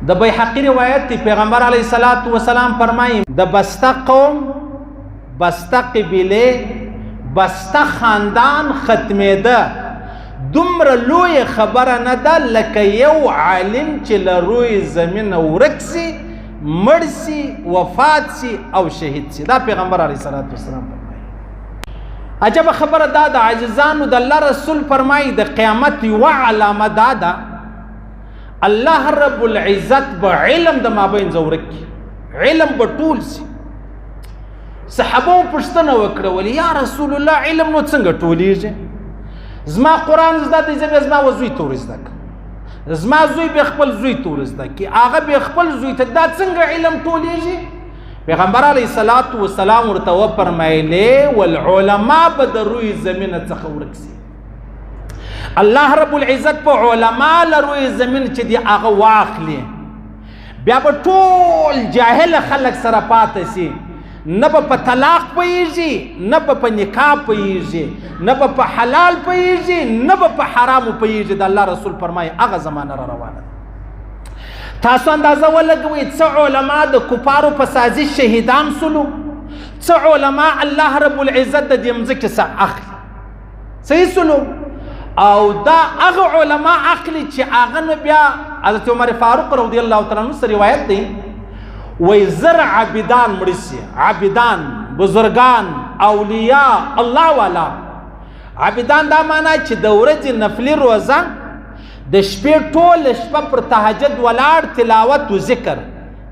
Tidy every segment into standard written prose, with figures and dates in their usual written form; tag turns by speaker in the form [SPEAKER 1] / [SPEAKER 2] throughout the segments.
[SPEAKER 1] د بیحقی روایت دی، پیغمبر علیه الصلاۃ والسلام فرمایي د بسته قوم، بسته قبیله، بسته خاندان ختمېده دومره لویه خبره نه ده لکه یو عالم چې له روی زمینه ورک سي، مړ سي، وفات سي او شهید سي. دا پیغمبر علیه الصلاۃ والسلام فرمایي. عجبه خبره دا د عاجزانو، د الله رسول فرمایي د قیامت یوه علامه دا ده، الله رب العزت به علم د مابین ورک کړي، علم به ټول سي. صحابو پوښتنه وکړه، ولې یا رسول الله علم نو څنګه ټولېږي؟ زما قرآن زده دی، زه بیا زما و زوی ته ور زده کړم، زما زوی بیا خپل زوی ته ور زده کړي، هغه بیا خپل زوی ته، دا څنګه علم ټولېږي؟ پیغمبر علیه الصلاة والسلام ورته وفرمایلې والعلماء به د روی زمینه څخه ورک سي. الله رب العزت په علما له روی زمین چې دی هغه واخلي، بیا به ټول جاهل خلک سره پاته سي، نه به په طلاق پوهېږي، نه به په نکاح پوهېږي، نه به په حلال پوهېږي، نه به په حرامو پوهېږي. د الله رسول فرمایي هغه زمانه را روانه ده. تاسو اندازه ولګوئ څه علما د کفارو په سازش شهیدان سولو، څه علما الله رب العزت د دې مځکې څخه اخلي، صحیح سولو. او دا هغه علما اخلي چې هغه نو بیا حضرت عمر فاروق رضی الله تعالی عنہ سره روایت دی، وای زر عابدان مړه سي، عابدان، بزرګان، اولیاء الله والا. عابدان دا معنا چې د ورځې نفلي روزه، د شپې ټول شپه پر تهجد ولاړ، تلاوت و ذکر،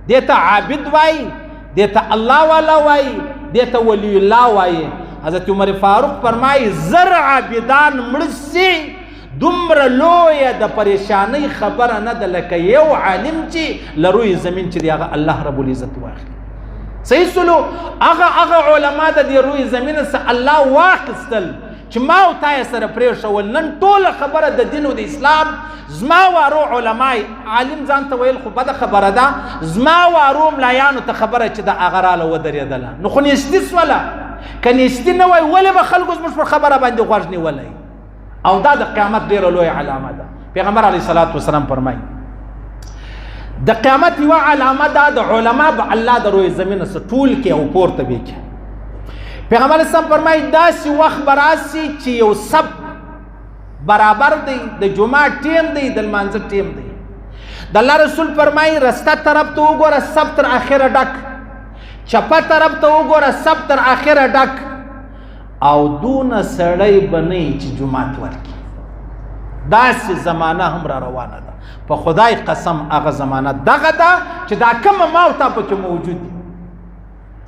[SPEAKER 1] دې ته عابد وایي، دې ته الله والا وایي، دې ته ولی الله وایي. حضرت عمر فاروق فرمایي زر عابدان مړه سي، دومره لویه د پریشانۍ خبره نه ده لکه یو عالم چې له روی زمین چې دی هغه الله رب العزت واخلي. صحیح سلو. هغه هغه علما د دې روی زمین څخه الله واخیستل چې ما او تا یې سره پرېښول. نن ټوله خبره د دین او د اسلام زما وارو علمای، عالم ځان ته ویل خو بده خبره ده، زما وارو ملایانو ته خبره چې د هغه راله ودرېدله، نو خو نیستي سوله. که نیستي نه وای ولې به خلکو زموږ پر خبره باندې غوږ نیولی؟ او دا د قیامت ډېره لویه علامه ده. پیغمبر علیه الصلاة والسلام فرمایي د قیامت یوه علامه ده، د علما به الله د روی زمین څخه ټول کې او پورته به کې. پیغمبر اسلام فرمایي داسې وخت به راسي چې یو سب برابر دی، د جمعه ټیم دی، د لمانځه ټیم دی. د الله رسول فرمایي رسته طرف ته وګوره سب تر اخره ډک، چپه طرف ته وګوره سب تر اخره ډک، او دونه سړی به نه وي چې جومات ورکړي. داسې زمانه هم را روانه ده. په خدای قسم هغه زمانه دغه ده چې دا کومه ما او تا پکې موجود دي.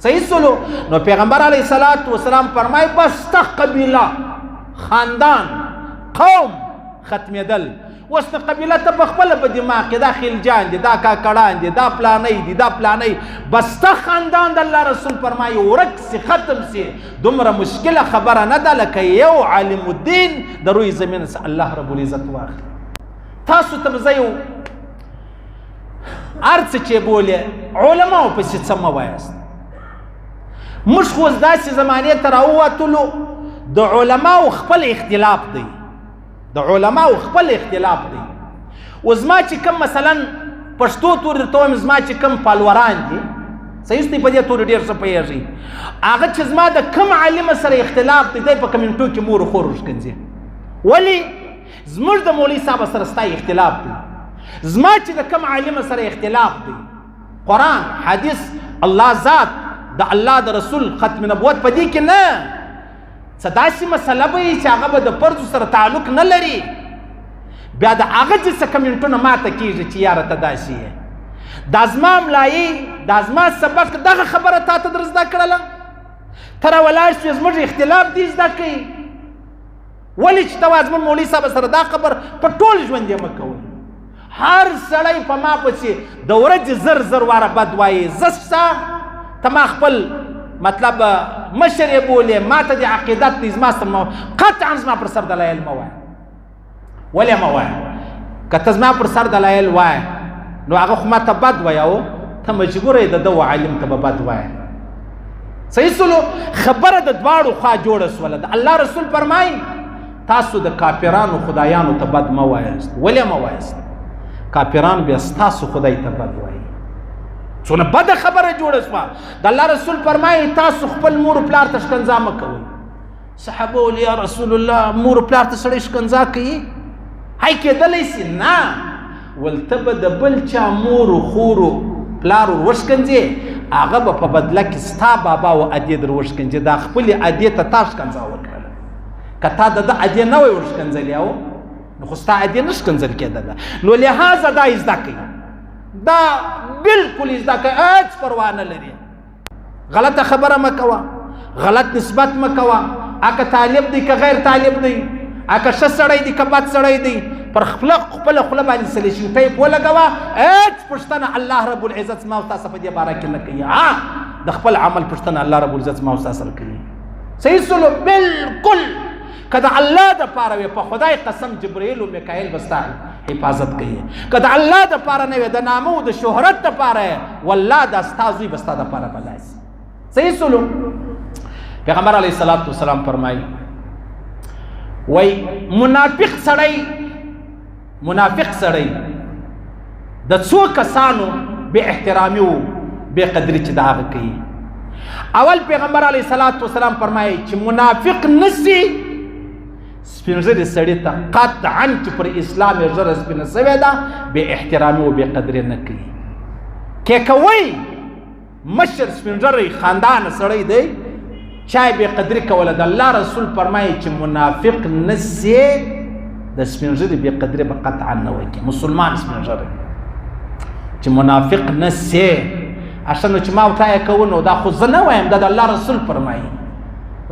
[SPEAKER 1] صحیح سولو. نو پیغمبر علیه الصلاة والسلام فرمایي بسته قبیله، خاندان، قوم ختمېدل. اوس نو قبیله ته په خپله په دماغ کې دا خلجان دي، دا کاکړان دي، دا پلانی دي، دا پلانی، بسته خاندان د الله رسول فرمایي ورک سي، ختم سي. دومره مشکله خبره نه ده لکه یو عالم الدین د روی زمین څخه الله رب العزت واخلي. تاسو ته به زه یو هر څه چې بولې علماو پسې څه مه وایاست. موږ خو اوس داسې زمانې ته راووتلو، د علماو خپل اختلاف دی، د علماو خپل اختلاف دی. اوس زما چې کوم مثلا پښتو تورې درته وایم، زما چې کوم فالوران دي، صحیح دی، په دې تورې ډېر څه پوهېږي، هغه چې زما د کوم عالم سره اختلاف دی، دی په کمنټو کې مور خور وښکنځي. ولې؟ زموږ د مولوي صاحب سره ستا اختلاف دی، زما چې د کوم عالم سره اختلاف دی، قرآن، حدیث، الله ذات، د الله د رسول ختم نبوت په دې کې نه څه داسې مسله به وي چې هغه به د فرضو سره تعلق نه لري، بیا د هغه چې څه کمنټونه ماته کېږي چې یاره ته داسې یې، دا زما ملایي، دا زما سبق دغه خبره تا ته در زده کړله، ته را ولاړ شوې زموږ اختلاف دې زده کوي. ولې چې ته وایې زموږ مولوي صاحب سره دا خبر په ټول ژوند یې مه کوئ. هر سړی په ما پسې د ورځې زر زر واره بد وایي، زه ستا ته ما خپل مطلب مشر یې بولې، ما ته دې عقیدت دی، زما سره قطعا زما پر سر دلایل مه وایه. ولې مه وایه؟ که ته زما پر سر دلایل وایې نو هغه خو ما ته بد وایه، او ته مجبور یې د ده عالم ته به بد وایې. صحیح سولو. خبره د دواړو خوا جوړه سوله. د الله رسول فرمایي تاسو د کافرانو خدایانو ته بد مه وایاست. ولې مه وایاست؟ کافران بیا ستاسو خدای ته بد وایي. څونه بده خبره جوړه شوه. د الله رسول فرمایي تاسو خپل مور پلار ته ښکنځا مه کوئ. صحابه ویل یا رسول الله مور پلار ته سړی ښکنځا کوي؟ های کېدلی سي؟ نه، ول ته به د بل چا مور و خور و پلار ور وښکنځې، هغه به په بدله کې ستا بابا و ادې در وښکنځي. دا خپلې ادې ته تا ښکنځا وکړله، که تا د ده ادې نه وای ورښکنځلې او نو خو ستا ادې نه ښکنځل کېدله. نو لهذا دا یې زده کوي، دا بالکل زده کوي، هېڅ پروا نه لري. غلطه خبره مه کوه، غلط نسبت مه کوه. اکه طالب دی که غیر طالب دی، اکه ښه سړی دی که بد سړی دی، پر خپله خپله خوله باندې سلیشن ټیپ ولګوه. هېڅ پوښتنه الله رب العزت زما او ستا په دې باره کې نه کوي. ها، د خپل عمل پوښتنه الله رب العزت زما او ستا سره کوي. صحیح سلو؟ بالکل. که د الله دپاره وي، په خدای قسم جبرئیل او میکائیل به ستا حفاظت کوي. که د الله دپاره نه وي، د نامه او د شهرت دپاره، والله دا ستا زوی به ستا دپاره بلا سي. صحیح سلو؟ پیغمبر علیه الصلاة والسلام فرمایي وای منافق سړی، منافق سړی د څو کسانو بې احترامي و بې قدري چې د هغه کوي. اول پیغمبر علیه الصلاة والسلام فرمایي چې منافق نسي سپین ږیري سړي ته قطعا چې پر اسلام یې ږیره سپینه سوې ده بې احترامي و بې قدري نه کوي. که کوي مشر سپین ږیری خاندان سړی دی، چا یې بې قدري کوله، د الله رسول فرمایي چې منافق نسي د سپین ږیري بې قدري به قطعا نه وکړي. مسلمان سپین ږیری چې منافق نسي، اشه نو چې ما او تا یې کوو نو دا خو زه نه وایم، دا د الله رسول فرمایي.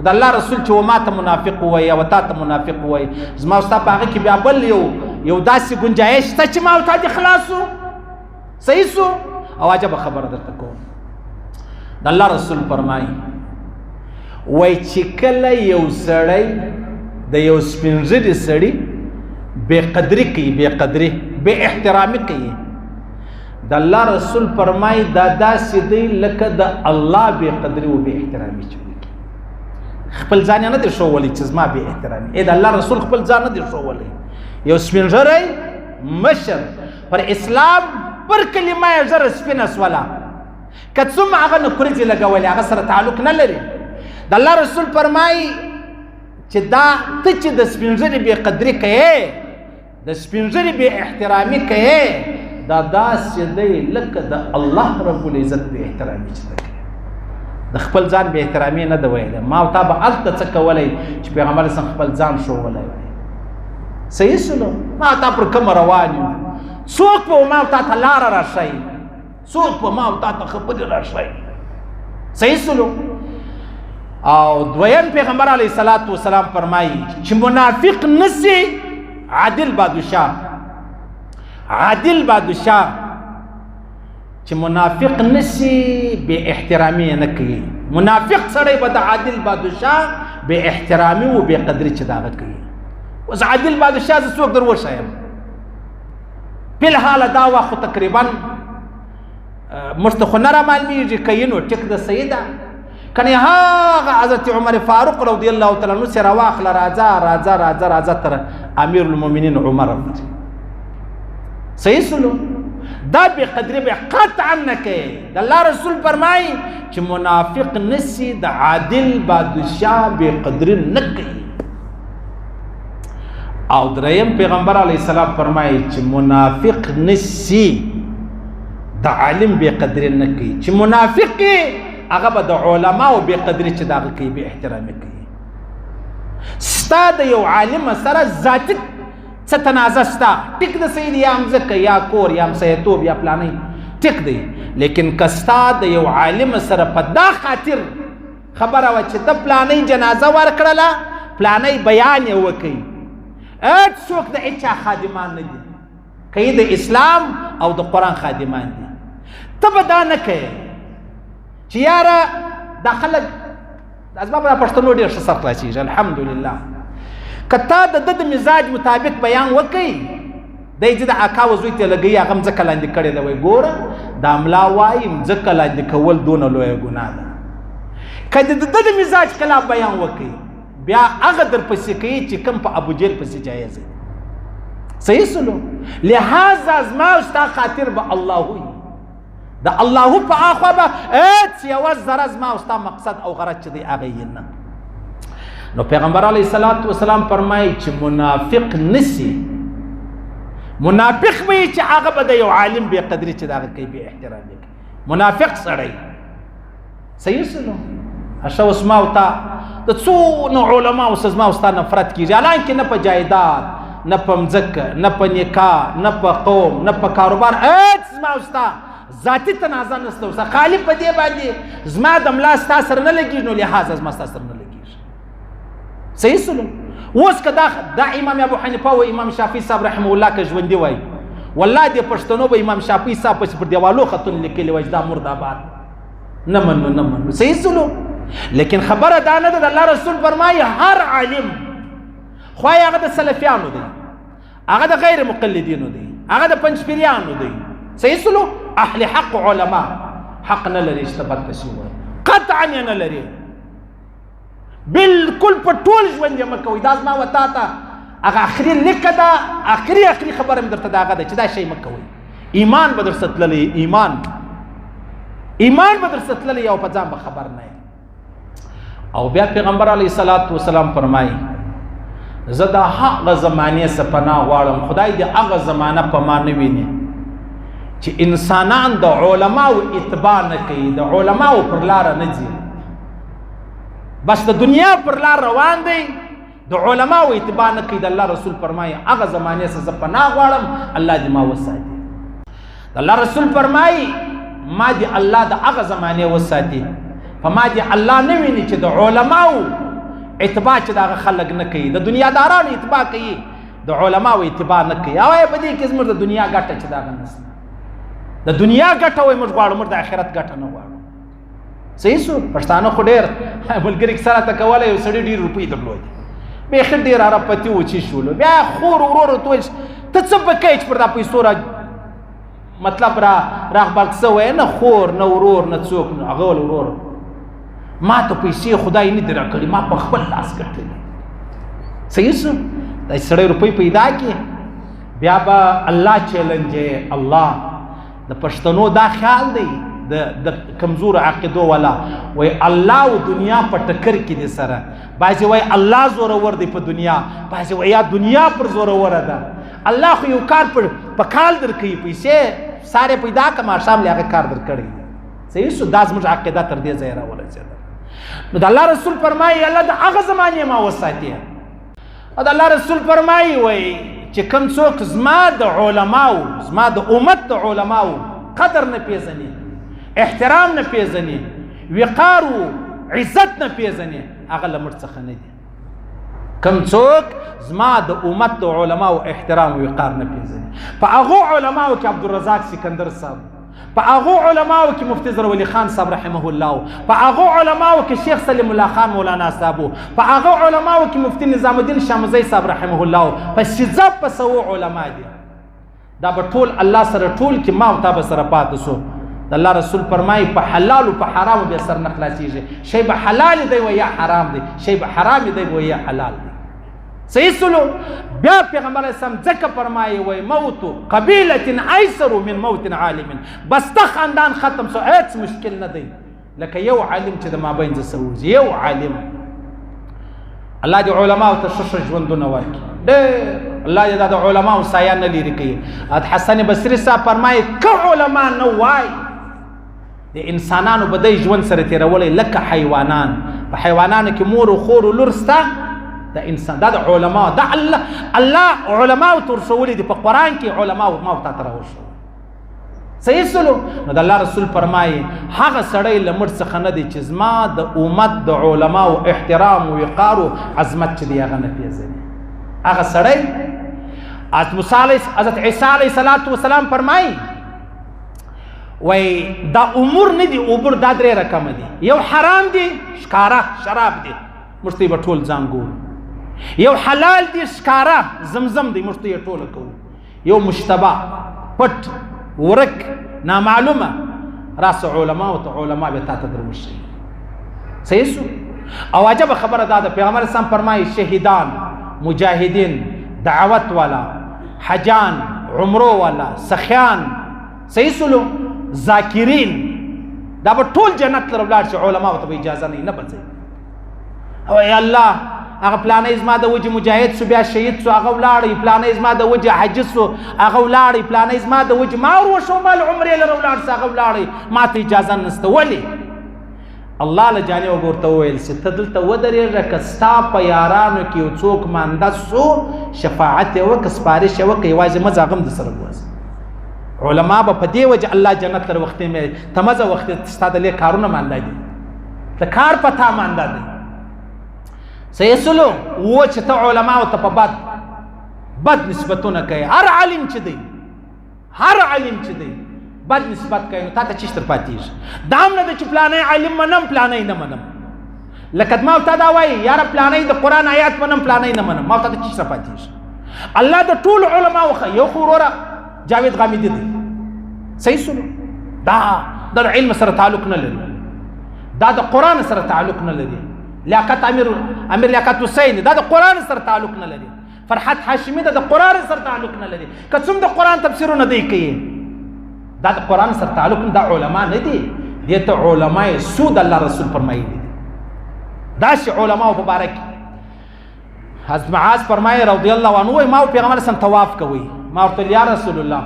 [SPEAKER 1] د الله رسول چې و ما ته منافق ووایي او تا ته منافق ووایي، زما او ستا په هغه کې بیا بل یو داسې ګنجایش شته چې ما او تا دې خلاص سو. صحیح سو؟ او عجبه خبره درته کوم. د الله رسول فرمایي وایي چې کله یو سړی د یو سپین ږیري سړي بې قدري کوي، بې قدري بې احترامي کوي، د الله رسول فرمایي دا داسې دی لکه د الله بې قدري او بې احترامي چې وکړي. خپل ځان یې نه دی ښوولی چې زما بې احترامي، ای د الله رسول خپل ځان نه دی ښوولی. یو سپین ږیری مشر پر اسلام پر کلمه یې ږیره سپینه سوله، که څومره هغه نکریزې لګولې هغه سره تعلق نه لري. د الله رسول فرمایي چې دا ته چې د سپین ږیري بې قدري کوې، د سپین ږیري بې احترامي کوې، دا داسې دی لکه د الله رب العزت بې احترامي چې ته کوې. د خپل ځان بې احترامي نه ده ویلی. ما او تا به هلته څه کولی چې پیغمبر اسلام خپل ځان ښوولی وای. صحیح سلو؟ ما تا پر کومه روان یو، څوک به ما او تا ته لاره راښیي، څوک به ما او تا ته خبرې راښیي. صحیح سلو؟ او دویم پیغمبر علیه الصلاة والسلام فرمایي چې منافق نسي عادل بادشاه، عادل بادشاه چې منافق نسی بې احترامي یې نه کوي. منافق سړی به د عادل بادشاه بې احترامي و بې قدري چې د هغه کوي. اوس عادل بادشاه زه څوک در وښایم؟ فلحاله دا وخت خو تقریبا موږ ته خو نه رامعلومېږي، که یې نو ټیک ده صحیح ده، کنې هغه حضرت عمر فاروق رضی الله تعالی عنه سره واخله، راځه راځه راځه راځه تر امیر المؤمنین عمر پورې. صحیح سلو؟ دا بې قدري به قطعا نه کوي. د الله رسول فرمایي چې منافق نسی د عادل بادشاه بې قدري نه کوي. او دریم پیغمبر علیه السلام فرمایي چې منافق نسی د عالم بې قدري نه کوي. چې منافق هغه به د علماو بې قدري چې د هغه کوي، بې احترامي کوي. ستا د یو عالم سره ذاتي څه تنازع ستا، ټیک ده صحیح دی، یا مځکه یا کور یا همسایتوب یا پلانی، ټیک دی، لیکن که ستا د یو عالم سره په دا خاطر خبره وه چې ته پلانی جنازه ورکړله، پلانی بیان یې وکړي، هېڅ څوک د هېچا خادمان نه دي، که یې د اسلام او د قرآن خادمان دي. ته به دا نه کوې چې یاره دا خلک زما په پښتنو ډېر ښه سر خلاصېږي الحمدلله. که تا د ده د مزاج مطابق بیان وکړي، دی چې د اکا و زوی ته لګوي، هغه مځکه لاندې کړې ده، وایي ګوره دا ملا وایي مځکه لاندې کول دونه لویه ګناه ده. که د ده د مزاج خلاف بیان وکړي، بیا هغه در پسې کوي چې کوم په ابوجهل پسې جایز دی. صحیح سلو. لہذا زما او ستا خاطر به الله وي، د الله په اخوا به هېڅ یوه ذره زما او ستا مقصد او غرض چې دی هغه یې نه. نو پیغمبر علیه الصلاة والسلام فرمایي چې منافق نسی، منافق به یې چې هغه به د یو عالم بې قدري چې د هغه کوي، بې احترامي کوي، منافق سړی. صحیح سلو. ښه اوس ما او تا د څونو علماو څخه زما او ستا نفرت کېږي، حالانکې نه په جایداد، نه په مځکه، نه په نکاح، نه په قوم، نه په کاروبار، هېڅ زما او ستا ذاتي تنازع نشته. اوس خالي په دې باندې زما د ملا ستا سره نه لګېږي، نو لهذا زما ستا سره نه لګېږي. صحیح سلو. اوس که دا امام ابو حنیفه او امام شافعي صاحب رحمه الله که ژوندي وای، والله دې پښتنو به امام شافعي صاحب پسې پر دیوالو خطونه لیکلي وای چې دا مرد آباد نه منو، نه منو. صحیح سلو. لیکن خبره دا نه ده، د الله رسول فرمایي هر عالم خو یې هغه د سلفیانو دی، هغه د غیر مقلدینو دی، هغه د پنځپیریانو دی. صحیح سلو. اهل حق علما حق نه لري چې ته بد پسې ووایې، قطعا یې نه لري، بالکل په ټول ژوند یې مه کوئ. دا زما و تا ته هغه اخري لیکه ده، اخري اخري خبره مې درته د هغه ده چې دا شی مه کوئ. ایمان به درسره تللی، ایمان به درسره تللی او په ځان به خبر نه یې. او بیا پیغمبر علیه الصلاة والسلام فرمایي زه د هغه زمانې څخه پناه غواړم، خدای دې هغه زمانه په ما نه ویني چې انسانان د علماو اتباع نه کوي، د علماو پر لاره نه ځي، بس د دنیا پر لار روان دی، د علماو اتباع نه کوي. د الله رسول فرمایي هغه زمانې څخه زه پناه غواړم، الله دې ما وساتي. د الله رسول فرمایي ما دې الله د هغه زمانې وساتي، په ما دې الله نه ویني چې د علماو اتباع چې د هغه خلک نه کوي، د دنیادارانو اتباع کوي، د علماو اتباع نه کوي. او په دې کې زموږ د دنیا ګټه چې د هغه نشته، د دنیا ګټه وایي موږ غواړو، موږ د آخرت ګټه نه غواړو. صحیح سو. پښتانه خو ډېر ملګري کیسه راته کوله، یو سړي ډېر روپۍ درلودې، بیخي ډېر عربپتي و چې شولو، بیا خور ورور ورته وویل ته څه به کوې چې پر دا پیسو را مطلب را راغبرګ سوی، نه خور نه ورور نه څوک. نه هغه ویل ورور ما ته پیسې خدای نه دي راکړي، ما په خپل لاس ګټلې. صحیح سو. دا سړی روپۍ پیدا کړي، بیا به الله چیلنج. الله د پښتنو دا خیال دی، د کمزور عقیدو والا وای الله او دنیا په ټکر کې دي سره، بعضې وای الله زورور دی په دنیا، بعضې وای یا دنیا پر زوروره ده. الله خو یو کار په کال درکوي، پیسې سارې پیدا که ماښام له هغه کار درکړی دی. صحیح سو. دا زموږ عقیده تر دې ځایه راورسېده. نو د الله رسول فرمایي الله د هغه زمانې ما وساتي. او د الله رسول فرمایي وایي چې کوم څوک زما د علماو، زما د امت د علماو قدر نه پیژني، احترام نه پیژني، وقار و عزت نه پیژني، هغه له موږ څخه نه دی. کوم څوک زما د امت د علماو احترام و وقار نه پیژني، په هغو علماو کې عبدالرزاق سکندر صاحب، په هغو علماو کې مفتي زرولي خان صاحب رحمه الله، په هغو علماو کې شیخ سلیم الله خان مولانا صاحب، په هغو علماو کې مفتي نظام الدین شامزی صاحب رحمه الله، په سیزه په سوو علما دي. دا به ټول الله سره ټول کې ما او تا به سره پاتې سو. د الله رسول فرمایي په حلال او په حرامو به سر نه خلاصېږي، شی به حلال دی و یا حرام دی، شی به حرام دی و یا حلال دی. صحیح سلو. بیا پیغمبر علیه السلام ځکه فرمایي وای موت قبیلة ایسر من موت عالم، بس ته خاندان ختم سو، هېڅ مشکل نه دی لکه یو عالم چې د مابین څخه ووځي. یو عالم. الله دې علماو ته ښه ښه ژوندونه ورکړي، ډېر الله دې دا د علماو سایه نه لیرې کوي. حسن بصري صاحب فرمایي که علما نه وای د انسانانو به دی ژوند سره تېرولی لکه حیوانان. په حیوانانو کې مور و خور و لور سته، د انسان دا د علماو دا الله الله علماو ته ورښولي دي په قرآن کې، علماو ما تا ته راوښول. صحیح سلو. نو د الله رسول فرمایي هغه سړی له موږ څخه نه دی چې زما د امت د علماو احترام و وقار و عظمت چې دی هغه نه پېژني. هغه سړی حضرت عیسی علیه الصلاة والسلام فرمایي وای دا امور نه دي، امور دا درې رقمه دي، یو حرام دی ښکاره شراب دی، موږ ته به ټول ځان ګورو، یو حلال دی ښکاره زمزم دی، موږ ته یې ټوله کوو، یو مشتبه پټ ورک نامعلومه، راسه علماو ته علما به تا ته در وښیي. صحیح سو. او عجبه خبره دا ده، پیغمبر اسلام فرمایي شهیدان، مجاهدین، دعوت والا، حجان، عمرو والا، سخیان، صحیح سلو، ذاکرین، دا به ټول جنت له ولاړ شي. علماو ته به اجازه نه، نه به ځي. او ای الله، هغه پلانې زما د وجې مجاهد سو، بیا شهید سو، هغه ولاړی. پلانې زما د وجې حج سو، هغه ولاړی. پلانې زما د وجې ما ور وشو مال عمرې لره ولاړ سو، هغه ولاړی. ما ته اجازه نشته، ولې؟ الله له جانب ورته وویل چې ته دلته ودرېږه، که ستا په یارانو کې یو څوک مانده سو، شفاعت یې وکړه، سپارش یې وکړه، یوازې مه ځه، هغه هم درسره بوځه. علما به په دې وجه الله جنت لره وختي مې ته مه ځه وختي، ستا د لې کارونه مانده دي، د کار په تا مانده دی. صحیح سلو و چې ته علماو ته په بد بد نسبتونه کوي. هر عالم چې دی، هر عالم چې دی بد نسبت کوي، نو تا ته چیش تر پاتېږي؟ دا هم نه ده چې پلانی عالم منم، پلانی نه منم. لکه ما ته دا وایي یاره پلانی د قرآن آیات منم، پلانی نه منم، ما ته چیش تر پاتېږي؟ الله د ټولو علماو ښه. یو خو وروره جاوید غامدي دی، صحیح سلو، دا د علم سره تعلق نه لري، دا د قرآن سره تعلق نه لري. لیاقت امیر لیاقت حسین دا د قرآن سره تعلق نه لري. فرحت هاشمي دا د قرآن سره تعلق نه لري، که څوم د قرآن تفسیرونه دی کوي، دا د قرآن سره تعلق نه، دا علما نه دي. دې ته علماء سود الله رسول فرمایلي دي. داسې علماو په باره کې حضرت معاذ فرمایي رضی الله عنه، وایي ما پیغمبر سم طواف کوي، ما ورته یا رسول الله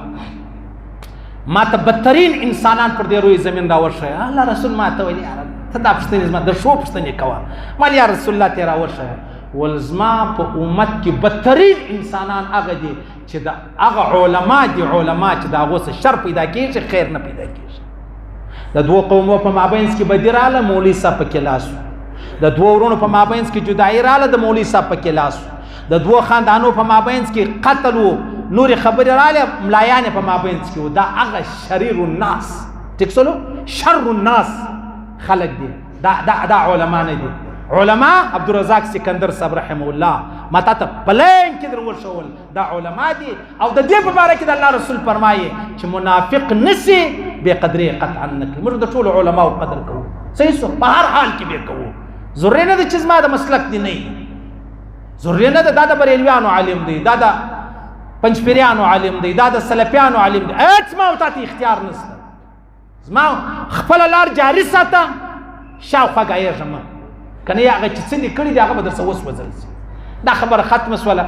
[SPEAKER 1] ما ته بدترین انسانان پر دې روی زمین راوښیه. الله رسول ما ته ویل یاره ته دا پوښتنې زما د ښو پوښتنې کوه. ما یا رسول الله ته راوښیه. ول زما په امت کې بدترین انسانان هغه دي چې د هغه علما دي، علما چې د هغو څخه شر پیدا کېږي، خیر نه پیدا کېږي. د دوو قومو په مابینځ کې بدي راله، مولوي صاحب پکې لاس. د دوو وروڼو په مابینځ کې جدایي راله، د مولوي صاحب پکې لاس. د دوو خاندانو په مابینځ کې قتل و نورې خبرې راغلې، ملایان یې په مابینځ کې وو. دا هغه شریر الناس، ټیک سولو، شر الناس خلک دي. دا دا دا علما نه دي. علما عبدالرزاق سکندر صاحب رحمه الله ما تا ته په لاین کې در وښول، دا علما دي. او د دې په باره کې د الله رسول فرمایي چې منافق نسي بې قدرې قطعا نه کوي. موږ د ټولو علماو قدر کوو، صحیح سو، په هر حال کې به کوو. ضروري نه ده چې زما د مسلک دی، نه ضروري نه ده. دا د بریلویانو عالم دی، دا د پنجپیریانو عالم دی، دا د سلفیانو عالم دی، هېڅ ما او تا ته اختیار نشته. زما خپله لار جاري ساته، شاوخوا ګایېږه مه، که نه هغه چې څه دې کړي دي هغه به درڅه وسوځل سي. دا خبره ختمه سوله.